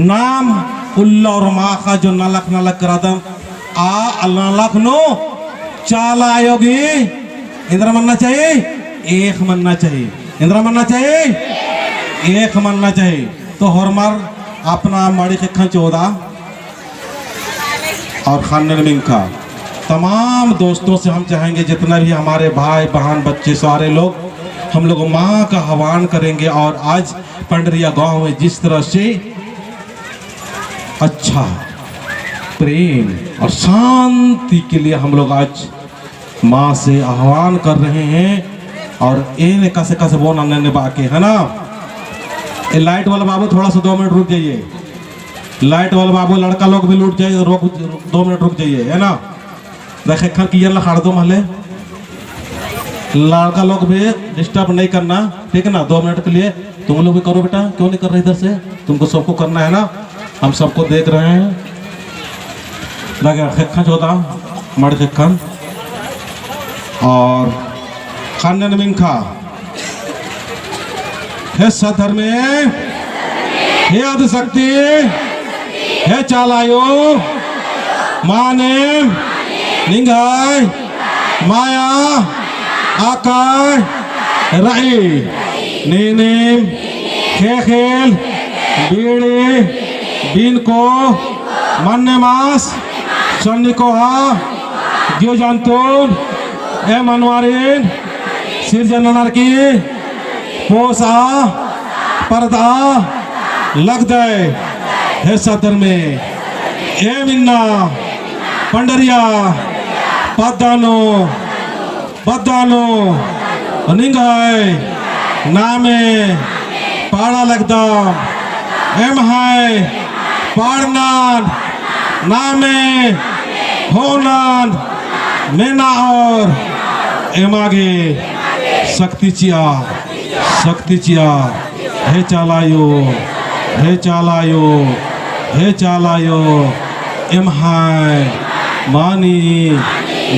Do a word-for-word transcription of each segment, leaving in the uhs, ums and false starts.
नाम उल्ला और माखा जो नलख नलख करादम, आ नलख नू चाला आयो गही एन्दरा मन्ना चाहिए, एक मन्ना चाहिए। एन्दरा मन्ना चाहिए, एक मन्ना चाहिए। तो होरमर अपना मड़ी ख़ेक्खन चोदा और ख़न्नन मिंख़ा। तमाम दोस्तों से हम चाहेंगे, जितना भी हमारे भाई, बहन, बच्चे, सारे लोग, हम लोग माँ का आह्वान करेंगे। और आज पंडरिया गांव में जिस तरह से अच्छा प्रेम और शांति के लिए हम लोग आज माँ से आह्वान कर रहे हैं। और एन एकासे एकासे बओन अन्ने बाके, है ना? ए लाइट वाला बाबू, थोड़ा सा दो मिनट रुक जाइए। लाइट वाला बाबू, लड़का लोग भी लुट जाइए, रुक, दो मिनट रुक जाइए, है ना? देखे खर किया ला खाड़ दो महले। लड़का लोग भी डिस्टर्ब नहीं करना, ठीक है ना? दो मिनट के लिए तुम लोग भी करो बेटा, क्यों नहीं कर रहे इधर से? तुमको सबको करना है ना, हम सबको देख रहे हैं। लगा ख़ेक्खन चोदा, मड़ ख़ेक्खन। और ख़न्नन मिंख़ा। हे सत धर्मे, हे आदिशक्ति, हे चाला आयो, माने निंग्है माया अक्कय रई। नीनिम ख़ेख़ेल बीड़ी बिनको मन्ने मास सन्नी कोहा जियो जंतुन ए मनवारिन सिरजन ननर की पोसा परदा लगदय। हे सत धर्मे, एम इन्ना पंडरिया पद्दा नू, पद्दा नू निंग्है नामे पाड़ा लगदम। एम्है पाड़नन नामे होनन मेना और एमा गे शक्ति चिआ, शक्ति चिआ। हे चाला आयो, हे चाला आयो, हे चाला आयो, एम्है मानी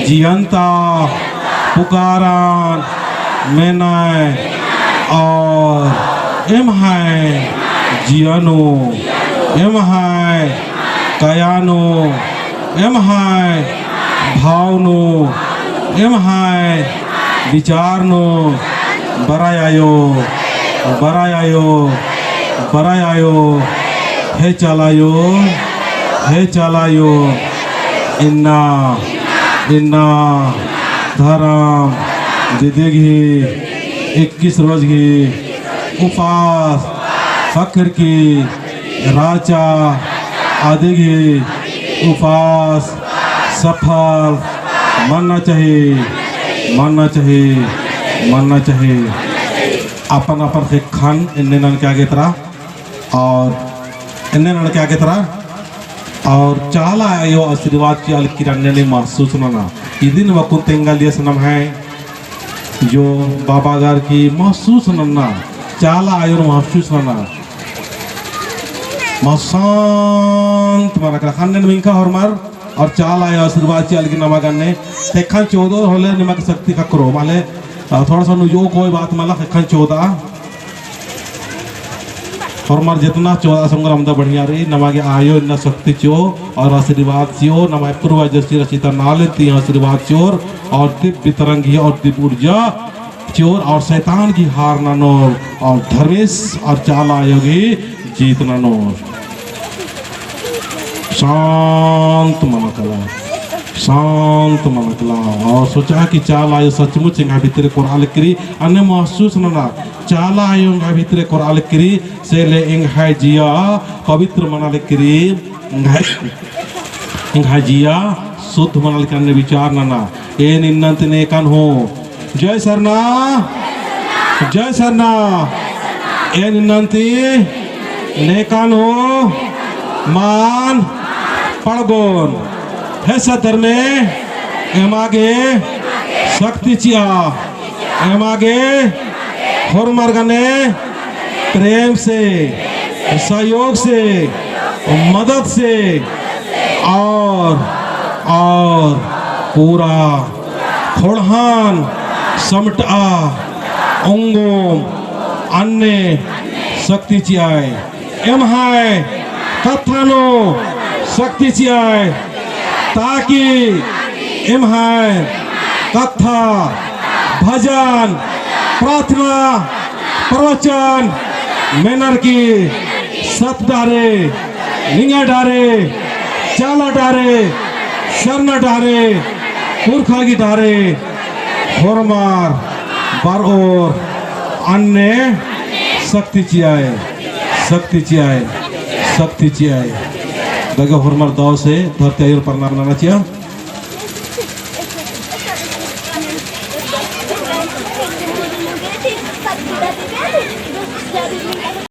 जियन्ता पुकारन मेनय और एम्है जिया नू, एम्है कया नू, एम्है भाव नू, एम्है विचार नू बरय आयो, बरय आयो, बरय आयो। हे चाला आयो, हे चाला आयो, इन्ना, इन्ना धरम दीदी गही इक्कीस रोज गही उपास ख़क्खरकी रहचा अदिगही उपास सफल मन्ना चाही, मन्ना चाही, मन्ना चाही। अपन अपन ख़ेक्खन एन्ने ननके आगे तरा और एन्ने ननके आगे तरा और चाला आयो आशीर्वाद चिआ लगी अन्ने महसूस नना। इदिन वकुन तेंगा लियस नम्है जो बाबागर की महसूस नन्ना, चाला आयोन महसूस नन्ना। मसांत मना करा ख़न्नन मिंख़ा होरमर और चाला आयो आशीर्वाद चिआ लगी नमा गने। ख़ेक्खन चोदो होले निमा गे शक्ति ख़क्खरो। माले, अ, थोड़ा सा नुजो कोई बात मला ख़ेक्खन चोदा। होरमर जेतना चोदा संग्राम दा बढ़िया रई, नमा गे आयो इन्ना शक्ति चिओ और आशीर्वाद चिओ, नमा पूर्वज जैसी रचिता नाले ती आशीर्वाद चिओर और दिव्य तरंग ही और दिव्य ऊर्जा चिओर और शैतान की हार ननोर और धर्मेस और चाला आयो गही जीत ननोर। शांत मना कला, शांत मना कला। और सोचा कि चाला आयो सचमुच एंग्है भितरे कोरआ लगी रई, अन्ने महसूस नना। चाला आयो एंग्है भितरे कोरआ लगी रई, से ले एंग्है जिया पवित्र मना लगी रई, एंग्है, एंग्है जिया शुद्ध मना लगी रई, अन्ने विचार नना। एन इन्नन्ती नेकन हूँ। जय सरना, जय सरना। एन इन्नन्ती नेकन हूँ, मान पड़गोन। हे सत धर्मे, एमा गे शक्ति चिआ। एमा गे होरमर गने प्रेम से, सहयोग से, मदद से और, और पूरा ख़ोंड़हान समटआ ओंगोम अन्ने शक्ति चिआय। एम्है कत्था नू शक्ति चिअय, ताकि एम्है कत्था, भजन, प्रार्थना, प्रवचन मेनर की सत डहरे, निंगा डहरे, चाला डहरे, सरना डहरे, पुरखा गही डहरे होरमर बरओर अन्ने शक्ति चिअय, शक्ति चिअय, शक्ति चिअय। दगे होरमर दव से धरती आयोर प्रणाम नना चिआ।